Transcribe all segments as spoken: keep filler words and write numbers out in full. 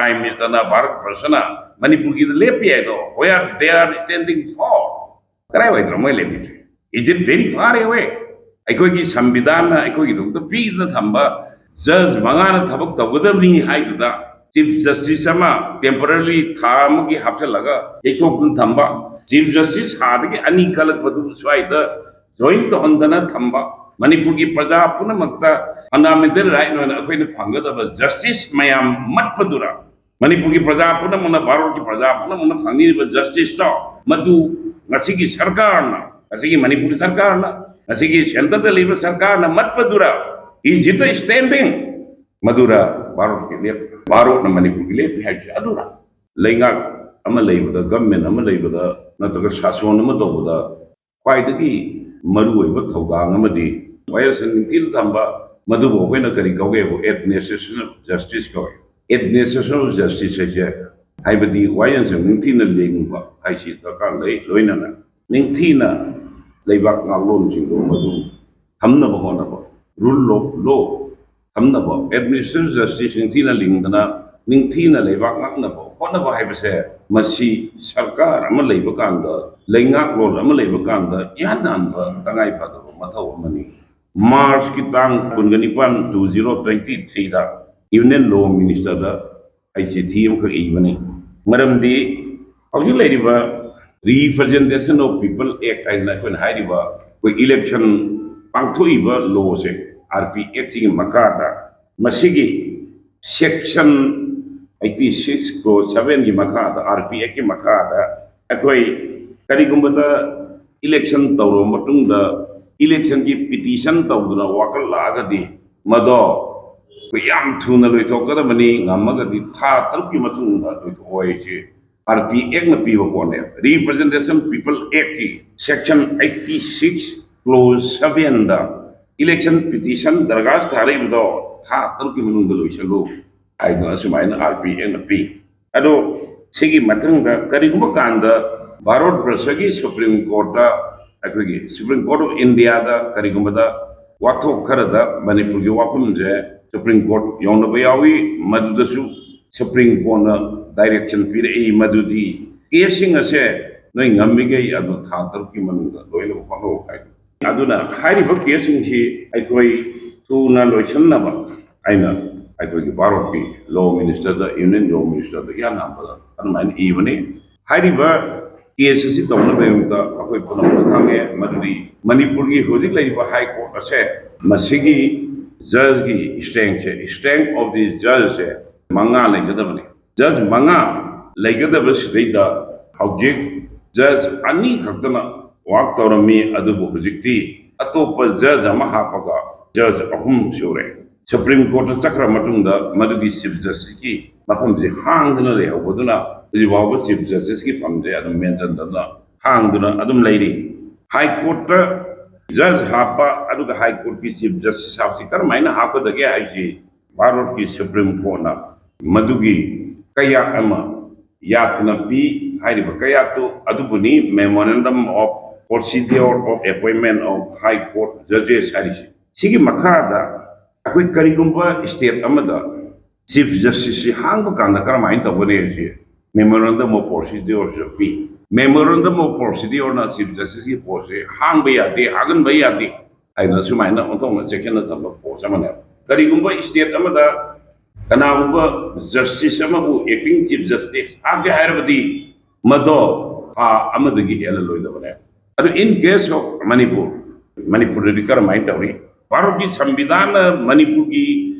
Prime Ministerꯅ, Bharat ꯕꯔꯁꯅ ꯃꯅꯤꯄꯨꯔꯒꯤꯗ ꯂꯦꯞꯄꯤ ꯍꯥꯏꯗꯣ, where they are standing for? ꯀꯗꯥꯏꯋꯥꯏꯗꯅꯣ ꯃꯣꯏ ꯂꯦꯞꯄꯤꯁꯦ? Is it very far away? ꯑꯩꯈꯣꯏꯒꯤ ꯁꯪꯕꯤꯙꯥꯟꯅ ꯑꯩꯈꯣꯏꯒꯤꯗꯃꯛꯇ ꯄꯤꯗꯨꯅ ꯊꯝꯕ ꯖꯖ ꯃꯉꯥꯅ ꯊꯕꯛ ꯇꯧꯒꯗꯕꯅꯤ ꯍꯥꯏꯗꯨꯗ, ꯆꯤꯐ ꯖꯁꯇꯤꯁ ꯑꯃ ꯇꯦꯝꯄꯔꯔꯤ ꯊꯥ ꯑꯃꯒꯤ ꯍꯥꯞꯆꯤꯜꯂꯒ ꯌꯩꯊꯣꯛꯇꯨꯅ ꯊꯝꯕ, ꯆꯤꯐ ꯖꯁꯇꯤꯁ ꯊꯥꯗꯒꯤ ꯑꯅꯤ ꯈꯜꯂꯛꯄꯗꯨ ꯁ꯭ꯋꯥꯏꯗ ꯖꯣꯏꯟ ꯇꯧꯍꯟꯗꯅ ꯊꯝꯕ, ꯃꯅꯤꯄꯨꯔꯒꯤ ꯄ꯭ꯔꯖꯥ ꯄꯨꯝꯅꯃꯛꯇ ꯐꯟꯗꯥꯃꯦꯟꯇꯦꯜ ꯔꯥꯏꯠ ꯑꯣꯏꯅ ꯑꯩꯈꯣꯏꯅ ꯐꯪꯒꯗꯕ ꯖꯁꯇꯤꯁ ꯃꯌꯥꯝ ꯃꯠꯄꯗꯨꯔ? ꯃꯅꯤꯄꯨꯔꯒꯤ ꯄ꯭ꯔꯖꯥ ꯄꯨꯝꯅꯃꯛꯅ, ꯚꯥꯔꯠꯀꯤ ꯄ꯭ꯔꯖꯥ ꯄꯨꯝꯅꯃꯛꯅ ꯐꯪꯅꯤꯡꯂꯤꯕ ꯖꯁꯇꯤꯁꯇꯣ, ꯃꯗꯨ ꯉꯁꯤꯒꯤ ꯁꯔꯀꯥꯔꯅ, ꯉꯁꯤꯒꯤ ꯃꯅꯤꯄꯨꯔ ꯁꯔꯀꯥꯔꯅ, ꯉꯁꯤꯒꯤ ꯁꯦꯟꯇꯔꯗ ꯂꯩꯕ ꯁꯔꯀꯥꯔꯅ ꯃꯠꯄꯗꯨꯔ? Is it a standing? ꯃꯗꯨꯔ ꯚꯥꯔꯠꯀꯤ ꯂꯦꯞ-, ꯚꯥꯔꯠꯅ ꯃꯅꯤꯄꯨꯔꯒꯤ ꯂꯦꯞꯄꯤ ꯍꯥꯏꯕꯁꯤ ꯑꯗꯨꯔ? ꯂꯩꯉꯥꯛ ꯑꯃ ꯂꯩꯕꯗ, ꯒꯚꯔꯟꯃꯦꯟ ꯑꯃ ꯂꯩꯕꯗ, ꯅꯠꯇ꯭ꯔꯒ ꯁꯥꯁꯣꯟ ꯑꯃ ꯇꯧꯕꯗ ꯈ꯭ꯋꯥꯏꯗꯒꯤ ꯃꯔꯨꯑꯣꯏꯕ ꯊꯧꯗꯥꯡ ꯑꯃꯗꯤ ꯋꯥꯌꯦꯜꯁꯪ ꯅꯤꯡꯊꯤꯅ ꯊꯝꯕ, ꯃꯗꯨꯕꯨ ꯑꯩꯈꯣꯏꯅ ꯀꯔꯤ ꯀꯧꯒꯦꯕꯨ? Administration of justice ꯀꯧꯏ꯫ Administration of justice ꯍꯥꯏꯁꯦ, ꯍꯥꯏꯕꯗꯤ ꯋꯥꯌꯦꯜꯁꯪ ꯅꯤꯡꯊꯤꯅ ꯂꯤꯡꯕ ꯍꯥꯏꯁꯤ ꯗꯔꯀꯥꯔ ꯂꯩ꯫ ꯂꯣꯏꯅꯅ ꯅꯤꯡꯊꯤꯅ ꯂꯩꯕꯥꯛ ꯉꯥꯛꯂꯣꯟꯁꯤꯡꯗꯣ ꯃꯗꯨ ꯊꯝꯅꯕ ꯍꯣꯠꯅꯕ, rule of law ꯊꯝꯅꯕ, administration justice ꯅꯤꯡꯊꯤꯅ ꯂꯤꯡꯗꯅ ꯅꯤꯡꯊꯤꯅ ꯂꯩꯕꯥꯛ ꯉꯥꯛꯅꯕ ꯍꯣꯠꯅꯕ ꯍꯥꯏꯕꯁꯦ, ꯃꯁꯤ ꯁꯔꯀꯥꯔ ꯑꯃ ꯂꯩꯕ ꯀꯥꯟꯗ, ꯂꯩꯉꯥꯛꯂꯣꯟ ꯑꯃ ꯂꯩꯕ ꯀꯥꯟꯗ ꯏꯍꯥꯟ ꯍꯥꯟꯕ ꯇꯉꯥꯏ ꯐꯗꯕ ꯃꯊꯧ ꯑꯃꯅꯤ꯫ ꯃꯥꯔꯆꯀꯤ ꯇꯥꯡ ꯀꯨꯟꯒ ꯅꯤꯄꯥꯟ, two zero twenty threeꯗ Union Law Ministerꯗ ꯑꯩ ꯆꯤꯊꯤ ꯑꯃꯈꯛ ꯏꯕꯅꯤ꯫ ꯃꯔꯝꯗꯤ ꯍꯧꯖꯤꯛ ꯂꯩꯔꯤꯕ Representation of People Act ꯍꯥꯏꯗꯅ ꯑꯩꯈꯣꯏꯅ ꯍꯥꯏꯔꯤꯕ ꯑꯩꯈꯣꯏ election ꯄꯥꯡꯊꯣꯛꯏꯕ lawꯁꯦ, RP Actꯁꯤꯒꯤ ꯃꯈꯥꯗ, ꯃꯁꯤꯒꯤ section eighty six clause sevenꯒꯤ ꯃꯈꯥꯗ, RP Actꯀꯤ ꯃꯈꯥꯗ ꯑꯩꯈꯣꯏ ꯀꯔꯤꯒꯨꯝꯕꯗ election ꯇꯧꯔꯕ ꯃꯇꯨꯡꯗ electionꯒꯤ petition ꯇꯧꯗꯨꯅ ꯋꯥꯀꯠꯂꯛꯑꯒꯗꯤ, ꯃꯗꯣ ꯑꯩꯈꯣꯏ ꯌꯥꯝ ꯊꯨꯅ ꯂꯣꯏꯊꯣꯛꯀꯗꯕꯅꯤ, ꯉꯝꯃꯒꯗꯤ ꯊꯥ ꯇꯔꯨꯛꯀꯤ ꯃꯇꯨꯡꯗ ꯂꯣꯏꯊꯣꯛꯑꯣ ꯍꯥꯏꯁꯦ RP Actꯅ ꯄꯤꯕ ꯄꯣꯠꯅꯦ꯫ Representation People Actꯀꯤ section eighty six clause sevenꯗ election petition ꯗꯔꯈꯥꯁ ꯊꯥꯔꯛꯏꯕꯗꯣ ꯊꯥ ꯇꯔꯨꯛꯀꯤ ꯃꯅꯨꯡꯗ ꯂꯣꯏꯁꯜꯂꯨ ꯍꯥꯏꯗꯅ ꯑꯁꯨꯃꯥꯏꯅ RP Actꯅ ꯄꯤ꯫ ꯑꯗꯣ ꯁꯤꯒꯤ ꯃꯊꯪꯗ ꯀꯔꯤꯒꯨꯝꯕ ꯀꯥꯟꯗ ꯚꯥꯔꯠ ꯕꯔꯁꯒꯤ Supreme Courtꯇ, ꯑꯩꯈꯣꯏꯒꯤ Supreme Court of Indiaꯗ ꯀꯔꯤꯒꯨꯝꯕꯗ ꯋꯥꯊꯣꯛ ꯈꯔꯗ ꯃꯅꯤꯄꯨꯔꯒꯤ ꯋꯥꯐꯝꯁꯦ Supreme Court ꯌꯧꯅꯕ ꯌꯥꯎꯏ, ꯃꯗꯨꯗꯁꯨ Supreme Courtꯅ direction ꯄꯤꯔꯛꯏ, ꯃꯗꯨꯗꯤ caseꯁꯤꯡ ꯑꯁꯦ ꯅꯣꯏ ꯉꯝꯃꯤꯈꯩ ꯑꯗꯨ ꯊꯥ ꯇꯔꯨꯛꯀꯤ ꯃꯅꯨꯡꯗ ꯂꯣꯏꯅꯃꯛ ꯍꯣꯠꯅꯧ ꯍꯥꯏ꯫ ꯑꯗꯨꯅ ꯍꯥꯏꯔꯤꯕ caseꯁꯤꯡꯁꯤ ꯑꯩꯈꯣꯏ ꯊꯨꯅ ꯂꯣꯏꯁꯤꯟꯅꯕ ꯑꯩꯅ ꯑꯩꯈꯣꯏꯒꯤ ꯚꯥꯔꯠꯀꯤ law ministerꯗ, union law ministerꯗ ꯏꯍꯥꯟ ꯍꯥꯟꯕꯗ ꯑꯗꯨꯃꯥꯏꯅ ꯏꯕꯅꯤ꯫ ꯍꯥꯏꯔꯤꯕ case ꯑꯁꯤ ꯇꯧꯅꯕꯒꯤꯗꯃꯛꯇ ꯑꯩꯈꯣꯏ ꯄꯨꯝꯅꯃꯛꯅ ꯈꯪꯉꯦ, ꯃꯗꯨꯗꯤ ꯃꯅꯤꯄꯨꯔꯒꯤ ꯍꯧꯖꯤꯛ ꯂꯩꯔꯤꯕ High Court ꯑꯁꯦ, ꯃꯁꯤꯒꯤ judgeꯀꯤ strengthꯁꯦ, strength of the judgeꯁꯦ ꯃꯉꯥ ꯂꯩꯒꯗꯕꯅꯤ꯫ Judge ꯃꯉꯥ ꯂꯩꯒꯗꯕꯁꯤꯗꯩꯗ ꯍꯧꯖꯤꯛ judge ꯑꯅꯤ ꯈꯛꯇꯅ work ꯇꯧꯔꯝꯃꯤ, ꯑꯗꯨꯕꯨ ꯍꯧꯖꯤꯛꯇꯤ ꯑꯇꯣꯞꯄ judge ꯑꯃ ꯍꯥꯞꯄꯒ judge ꯑꯍꯨꯝ ꯁꯨꯔꯦ꯫ Supreme Courtꯇ ꯆꯠꯈ꯭ꯔ ꯃꯇꯨꯡꯗ ꯃꯗꯨꯒꯤ Chief Justiceꯀꯤ ꯃꯐꯝꯁꯤ ꯍꯥꯡꯗꯅ ꯂꯩꯍꯧꯕꯗꯨꯅ ꯍꯧꯖꯤꯛ ꯐꯥꯎꯕ Chief Justiceꯀꯤ ꯐꯝꯁꯦ ꯑꯗꯨꯝ ꯃꯦꯟꯁꯤꯟꯗꯅ ꯍꯥꯡꯗꯨꯅ ꯑꯗꯨꯝ ꯂꯩꯔꯤ꯫ High Courtꯇ judge ꯍꯥꯞꯄ, ꯑꯗꯨꯒ High Courtꯀꯤ Chief Justice ꯍꯥꯞꯄꯁꯤ ꯀꯔꯝꯍꯥꯏꯅ ꯍꯥꯞꯀꯗꯒꯦ ꯍꯥꯏꯁꯤ ꯚꯥꯔꯠꯀꯤ Supreme Courtꯅ ꯃꯗꯨꯒꯤ ꯀꯌꯥꯠ ꯑꯃ ꯌꯥꯠꯇꯨꯅ ꯄꯤ꯫ ꯍꯥꯏꯔꯤꯕ ꯀꯌꯥꯠꯇꯨ ꯑꯗꯨꯕꯨꯅꯤ Memorandum of Procedure of Appointment of High Court Judges ꯍꯥꯏꯔꯤꯁꯤ꯫ ꯁꯤꯒꯤ ꯃꯈꯥꯗ ꯑꯩꯈꯣꯏ ꯀꯔꯤꯒꯨꯝꯕ state ꯑꯃꯗ Chief Justiceꯁꯤ ꯍꯥꯡꯕ ꯀꯥꯟꯗ ꯀꯔꯝꯍꯥꯏꯅ ꯇꯧꯒꯅꯤ ꯍꯥꯏꯁꯤ Memorandum of Procedureꯁꯨ P. Memorandum of Procedureꯅ Chief Justiceꯀꯤ postꯁꯦ ꯍꯥꯡꯕ ꯌꯥꯗꯦ, ꯍꯥꯡꯍꯟꯕ ꯌꯥꯗꯦ ꯍꯥꯏꯗꯅ ꯁꯨꯃꯥꯏꯅ ꯑꯣꯟꯊꯣꯛꯅ ꯆꯦꯛꯁꯤꯟꯅ ꯊꯝꯕ post ꯑꯃꯅꯦꯕ꯫ ꯀꯔꯤꯒꯨꯝꯕ state ꯑꯃꯗ ꯀꯅꯥꯒꯨꯝꯕ justice ꯑꯃꯕꯨ acting Chief Justice ꯍꯥꯞꯀꯦ ꯍꯥꯏꯔꯕꯗꯤ ꯃꯗꯣ ꯊꯥ ꯑꯃꯗꯒꯤ ꯍꯦꯜꯂꯂꯣꯏꯗꯕꯅꯦ꯫ ꯑꯗꯨ in case of ꯃꯅꯤꯄꯨꯔ, ꯃꯅꯤꯄꯨꯔꯗꯗꯤ ꯀꯔꯝꯍꯥꯏꯅ ꯇꯧꯔꯤ? ꯚꯥꯔꯠꯀꯤ ꯁꯪꯕꯤꯙꯥꯟꯅ ꯃꯅꯤꯄꯨꯔꯒꯤ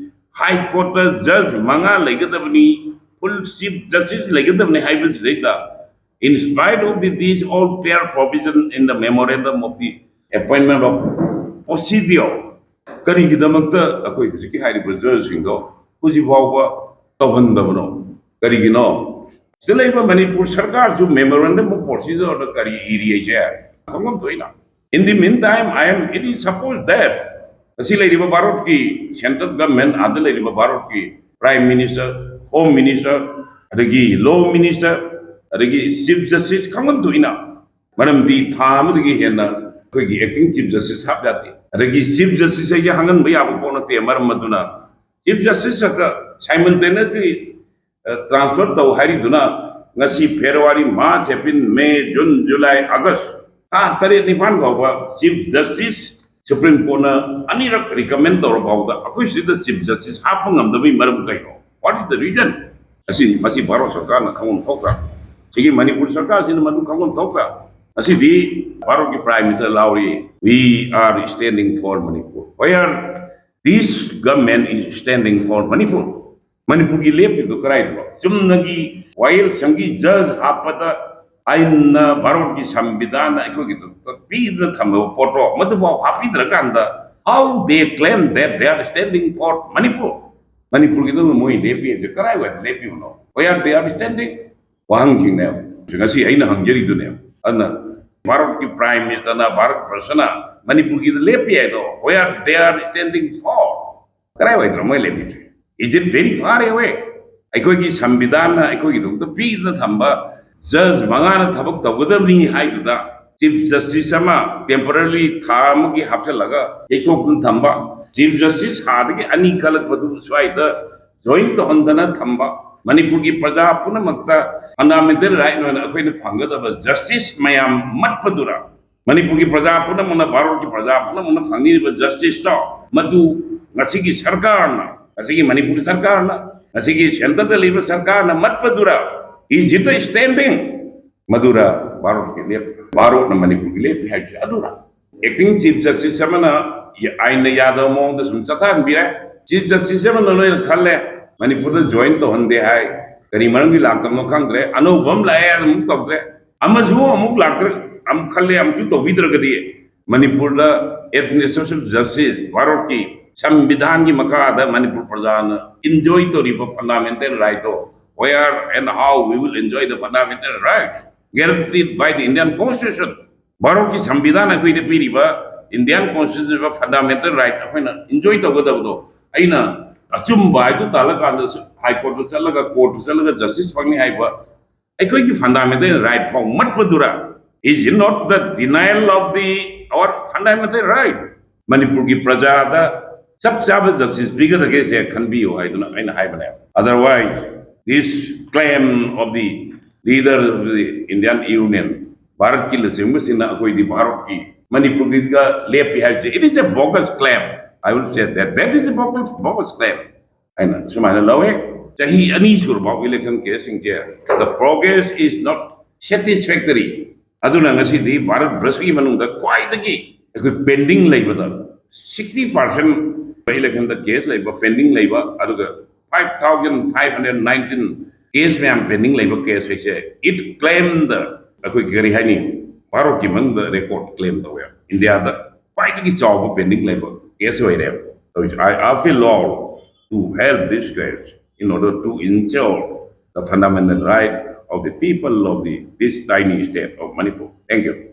High Courtꯇ judge ꯃꯉꯥ ꯂꯩꯒꯗꯕꯅꯤ, full Chief Justice ꯂꯩꯒꯗꯕꯅꯤ ꯍꯥꯏꯕꯁꯤꯗꯩꯗ, in spite of the, these all clear provision in the Memorandum of the Appointment of Procedure, ꯀꯔꯤꯒꯤꯗꯃꯛꯇ ꯑꯩꯈꯣꯏ ꯍꯧꯖꯤꯛꯀꯤ ꯍꯥꯏꯔꯤꯕ judgeꯁꯤꯡꯗꯣ ꯍꯧꯖꯤꯛ ꯐꯥꯎꯕ ꯇꯧꯍꯟꯗꯕꯅꯣ? ꯀꯔꯤꯒꯤꯅꯣ? ꯁꯤꯗ ꯂꯩꯔꯤꯕ ꯃꯅꯤꯄꯨꯔ ꯁꯔꯀꯥꯔꯁꯨ Memorandum of Procedureꯗ ꯀꯔꯤ ꯏꯔꯤ ꯍꯥꯏꯁꯦ ꯈꯪꯐꯝ ꯊꯣꯛꯏꯅ꯫ In the meantime, I am, it is supposed that, ꯉꯁꯤ ꯂꯩꯔꯤꯕ ꯚꯥꯔꯠꯀꯤ central government, ꯑꯥꯗ ꯂꯩꯔꯤꯕ ꯚꯥꯔꯠꯀꯤ Prime Minister, Home Minister, ꯑꯗꯒꯤ Law Minister, ꯑꯗꯒꯤ Chief Justice ꯈꯪꯐꯝ ꯊꯣꯛꯏꯅ꯫ ꯃꯔꯝꯗꯤ ꯊꯥ ꯑꯃꯗꯒꯤ ꯍꯦꯟꯅ ꯑꯩꯈꯣꯏꯒꯤ acting Chief Justice ꯍꯥꯞ ꯌꯥꯗꯦ꯫ ꯑꯗꯒꯤ Chief Justice ꯍꯥꯏꯁꯦ ꯍꯥꯡꯍꯟꯕ ꯌꯥꯕ ꯄꯣꯠ ꯅꯠꯇꯦ꯫ ꯃꯔꯝ ꯑꯗꯨꯅ Chief Justice ꯈꯛꯇ simultaneously ꯇ꯭ꯔꯥꯟꯁꯐꯔ ꯇꯧ ꯍꯥꯏꯔꯤꯗꯨꯅ ꯉꯁꯤ ꯐꯦꯕ꯭ꯔꯨꯋꯥꯔꯤ, ꯃꯥꯔꯆ, ꯑꯦꯄ꯭ꯔꯤꯜ, ꯃꯦ, ꯖꯨꯟ, ꯖꯨꯂꯥꯏ, ꯑꯥꯒꯁ ꯊꯥ ꯇꯔꯦꯠ ꯅꯤꯄꯥꯟ ꯐꯥꯎꯕ ꯆꯤꯐ ꯖꯁꯇꯤꯁ ꯁꯨꯄ꯭ꯔꯤꯝ ꯀꯣꯔꯠꯅ ꯑꯅꯤꯔꯛ ꯔꯤꯀꯃꯦꯟ ꯇꯧꯔ ꯐꯥꯎꯕꯗ ꯑꯩꯈꯣꯏ ꯁꯤꯗ ꯆꯤꯐ ꯖꯁꯇꯤꯁ ꯍꯥꯞꯄ ꯉꯝꯗꯕꯒꯤ ꯃꯔꯝ ꯀꯩꯅꯣ? What is the reason? ꯑꯁꯤ, ꯃꯁꯤ ꯚꯥꯔꯠ ꯁꯔꯀꯥꯔꯅ ꯈꯪꯐꯝ ꯊꯣꯛꯇ꯭ꯔꯥ? ꯁꯤꯒꯤ ꯃꯅꯤꯄꯨꯔ ꯁꯔꯀꯥꯔꯁꯤꯅ ꯃꯗꯨ ꯈꯪꯐꯝ ꯊꯣꯛꯇ꯭ꯔꯥ? ꯉꯁꯤꯗꯤ ꯚꯥꯔꯠꯀꯤ ꯄ꯭ꯔꯥꯏꯝ ꯃꯤꯅꯤꯁꯇꯔ ꯂꯥꯎꯔꯤ, "We are standing for Manipur." Where this government is standing for Manipur? ꯃꯅꯤꯄꯨꯔꯒꯤ ꯂꯦꯞꯄꯤꯕꯗꯣ ꯀꯗꯥꯏꯗꯅꯣ? ꯆꯨꯝꯅꯒꯤ ꯋꯥꯌꯦꯜꯁꯪꯒꯤ ꯖꯖ ꯍꯥꯞꯄꯗ ꯑꯥꯏꯟꯅ, ꯚꯥꯔꯠꯀꯤ ꯁꯪꯕꯤꯙꯥꯟꯅ ꯑꯩꯈꯣꯏꯒꯤꯗꯃꯛꯇ ꯄꯤꯗꯨꯅ ꯊꯝꯃꯕ ꯄꯣꯠꯇꯣ ꯃꯗꯨꯐꯥꯎ ꯍꯥꯞꯄꯤꯗ꯭ꯔꯀꯥꯟꯗ, how they claim that they are standing for Manipur? ꯃꯅꯤꯄꯨꯔꯒꯤꯗꯃꯛ ꯃꯣꯏ ꯂꯦꯞꯄꯤ ꯍꯥꯏꯁꯦ ꯀꯗꯥꯏꯋꯥꯏꯗ ꯂꯦꯞꯄꯤꯕꯅꯣ? Where they are standing? ꯋꯥꯍꯪꯁꯤꯡꯅꯦꯕ꯫ ꯉꯁꯤ ꯑꯩꯅ ꯍꯪꯖꯔꯤꯗꯨꯅꯦꯕ꯫ ꯑꯗꯨꯅ ꯚꯥꯔꯠꯀꯤ ꯄ꯭ꯔꯥꯏꯝ ꯃꯤꯅꯤꯁꯇꯔꯅ, ꯚꯥꯔꯠ ꯕꯔꯁꯅ ꯃꯅꯤꯄꯨꯔꯒꯤꯗ ꯂꯦꯞꯄꯤ ꯍꯥꯏꯗꯣ, where they are standing for? ꯀꯗꯥꯏꯋꯥꯏꯗꯅꯣ ꯃꯣꯏ ꯂꯦꯞꯄꯤꯁꯦ? Is it very far away? ꯑꯩꯈꯣꯏꯒꯤ ꯁꯪꯕꯤꯙꯥꯟꯅ ꯑꯩꯈꯣꯏꯒꯤꯗꯃꯛꯇ ꯄꯤꯗꯨꯅ ꯊꯝꯕ ꯖꯖ ꯃꯉꯥꯅ ꯊꯕꯛ ꯇꯧꯒꯗꯕꯅꯤ ꯍꯥꯏꯗꯨꯗ, ꯆꯤꯐ ꯖꯁꯇꯤꯁ ꯑꯃ ꯇꯦꯝꯄꯔꯔꯤ ꯊꯥ ꯑꯃꯒꯤ ꯍꯥꯞꯆꯤꯜꯂꯒ ꯌꯩꯊꯣꯛꯇꯨꯅ ꯊꯝꯕ, ꯆꯤꯐ ꯖꯁꯇꯤꯁ ꯑꯥꯗꯒꯤ ꯑꯅꯤ ꯈꯜꯂꯛꯄꯗꯨ ꯁ꯭ꯋꯥꯏꯗ ꯖꯣꯏꯟ ꯇꯧꯍꯟꯗꯅ ꯊꯝꯕ, ꯃꯅꯤꯄꯨꯔꯒꯤ ꯄ꯭ꯔꯖꯥ ꯄꯨꯝꯅꯃꯛꯇ ꯐꯟꯗꯥꯃꯦꯟꯇꯦꯜ ꯔꯥꯏꯠ ꯑꯣꯏꯅ ꯑꯩꯈꯣꯏꯅ ꯐꯪꯒꯗꯕ ꯖꯁꯇꯤꯁ ꯃꯌꯥꯝ ꯃꯠꯄꯗꯨꯔ? ꯃꯅꯤꯄꯨꯔꯒꯤ ꯄ꯭ꯔꯖꯥ ꯄꯨꯝꯅꯃꯛꯅ, ꯚꯥꯔꯠꯀꯤ ꯄ꯭ꯔꯖꯥ ꯄꯨꯝꯅꯃꯛꯅ ꯐꯪꯅꯤꯡꯂꯤꯕ ꯖꯁꯇꯤꯁꯇꯣ, ꯃꯗꯨ ꯉꯁꯤꯒꯤ ꯁꯔꯀꯥꯔꯅ, ꯉꯁꯤꯒꯤ ꯃꯅꯤꯄꯨꯔ ꯁꯔꯀꯥꯔꯅ, ꯉꯁꯤꯒꯤ ꯁꯦꯟꯇꯔꯗ ꯂꯩꯕ ꯁꯔꯀꯥꯔꯅ ꯃꯠꯄꯗꯨꯔ? Is it a standing? ꯃꯗꯨꯔ ꯚꯥꯔꯠꯀꯤ ꯂꯦꯞ-, ꯚꯥꯔꯠꯅ ꯃꯅꯤꯄꯨꯔꯒꯤ ꯂꯦꯞꯄꯤ ꯍꯥꯏꯕꯁꯤ ꯑꯗꯨꯔ? ꯑꯦꯛꯇꯤꯡ ꯆꯤꯐ ꯖꯁꯇꯤꯁ ꯑꯃꯅ ꯌ-, ꯑꯥꯏꯟꯅ ꯌꯥꯗꯕ ꯃꯑꯣꯡꯗ ꯁꯨꯝ ꯆꯠꯊꯍꯟꯕꯤꯔꯦ꯫ ꯆꯤꯐ ꯖꯁꯇꯤꯁ ꯑꯃꯅ ꯂꯣꯏꯅ ꯈꯜꯂꯦ, ꯃꯅꯤꯄꯨꯔꯗ ꯖꯣꯏꯟ ꯇꯧꯍꯟꯗꯦ ꯍꯥꯏ, ꯀꯔꯤ ꯃꯔꯝꯒꯤ ꯂꯥꯛꯇꯕꯅꯣ ꯈꯪꯗ꯭ꯔꯦ꯫ ꯑꯅꯧꯕ ꯑꯃ ꯂꯥꯛꯑꯦ, ꯑꯃꯨꯛ ꯇꯧꯗ꯭ꯔꯦ꯫ ꯑꯃꯁꯨ ꯑꯃꯨꯛ ꯂꯥꯛꯇ꯭ꯔꯦ, ꯑꯃꯨꯛ ꯈꯜꯂꯦ, ꯑꯃꯨꯛꯁꯨ ꯇꯧꯕꯤꯗ꯭ꯔꯒꯗꯤ ꯃꯅꯤꯄꯨꯔꯗ ꯑꯦꯗꯃꯤꯅꯤꯁꯇ꯭ꯔꯦꯁꯟ ꯖꯁꯇꯤꯁ, ꯚꯥꯔꯠꯀꯤ ꯁꯪꯕꯤꯙꯥꯟꯒꯤ ꯃꯈꯥꯗ ꯃꯅꯤꯄꯨꯔ ꯄ꯭ꯔꯖꯥꯅ ꯏꯟꯖꯣꯏ ꯇꯧꯔꯤꯕ fundamental ꯔꯥꯏꯠꯇꯣ, where and how we will enjoy the fundamental rights guaranteed by the Indian Constitution? ꯚꯥꯔꯠꯀꯤ ꯁꯪꯕꯤꯙꯥꯟ ꯑꯩꯈꯣꯏꯗ ꯄꯤꯔꯤꯕ ꯏꯟꯗꯤꯌꯥꯟ ꯀꯣꯟꯁꯇꯤꯇ꯭ꯌꯨꯁꯟ ꯐꯟꯗꯥꯃꯦꯟꯇꯦꯜ ꯔꯥꯏꯠ ꯑꯩꯈꯣꯏꯅ ꯏꯟꯖꯣꯏ ꯇꯧꯒꯗꯕꯗꯣ, ꯑꯩꯅ ꯑꯆꯨꯝꯕ ꯍꯥꯏꯗꯨ ꯇꯥꯜꯂꯀꯥꯟꯗꯁꯨ ꯍꯥꯏ ꯀꯣꯔꯠꯇ ꯆꯠꯂꯒ, ꯀꯣꯔꯠꯇ ꯆꯠꯂꯒ ꯖꯁꯇꯤꯁ ꯐꯪꯅꯤ ꯍꯥꯏꯕ ꯑꯩꯈꯣꯏꯒꯤ ꯐꯟꯗꯥꯃꯦꯟꯇꯦꯜ ꯔꯥꯏꯠ ꯐꯥꯎ ꯃꯠꯄꯗꯨꯔ? Is it not the denial of the, our fundamental right? ꯃꯅꯤꯄꯨꯔꯒꯤ ꯄ꯭ꯔꯖꯥꯗ ꯆꯞ ꯆꯥꯕ ꯖꯁꯇꯤꯁ ꯄꯤꯒꯗꯒꯦꯁꯦ ꯈꯟꯕꯤꯌꯨ ꯍꯥꯏꯗꯨꯅ ꯑꯩꯅ ꯍꯥꯏꯕꯅꯦꯕ꯫ Otherwise, this claim of the leader of the Indian Union, ꯚꯥꯔꯠꯀꯤ ꯂꯨꯆꯤꯡꯕꯁꯤꯡꯅ ꯑꯩꯈꯣꯏꯗꯤ ꯚꯥꯔꯠꯀꯤ ꯃꯅꯤꯄꯨꯔꯒꯤꯒ ꯂꯦꯞꯄꯤ ꯍꯥꯏꯕꯁꯦ, it is a bogus claim. I will say that that is a bogus, bogus claim. ꯍꯥꯏꯅ ꯁꯨꯃꯥꯏꯅ ꯂꯧꯋꯦ꯫ ꯆꯍꯤ ꯑꯅꯤ ꯁꯨꯔꯕ election caseꯁꯤꯡꯁꯦ, the progress is not satisfactory. ꯑꯗꯨꯅ ꯉꯁꯤꯗꯤ ꯚꯥꯔꯠ ꯕ꯭ꯔꯁꯀꯤ ꯃꯅꯨꯡꯗ ꯈ꯭ꯋꯥꯏꯗꯒꯤ ꯑꯩꯈꯣꯏ pending ꯂꯩꯕꯗ sixty percent electionꯗ case ꯂꯩꯕ, pending ꯂꯩꯕ, ꯑꯗꯨꯒ five thousand five hundred nineteen case ꯃꯌꯥꯝ pending ꯂꯩꯕ case ꯍꯥꯏꯁꯦ, it claimed, ꯑꯩꯈꯣꯏ ꯀꯔꯤ ꯍꯥꯏꯅꯤ, ꯚꯥꯔꯠꯀꯤ ꯃꯅꯨꯡꯗ record claim ꯇꯧꯋꯦ꯫ ꯏꯟꯗꯤꯌꯥꯗ ꯈ꯭ꯋꯥꯏꯗꯒꯤ ꯆꯥꯎꯕ pending ꯂꯩꯕ case ꯑꯣꯏꯔꯦ꯫ So I appeal all to help this case in order to ensure the fundamental right of the people of the, this tiny state of Manipur. Thank you.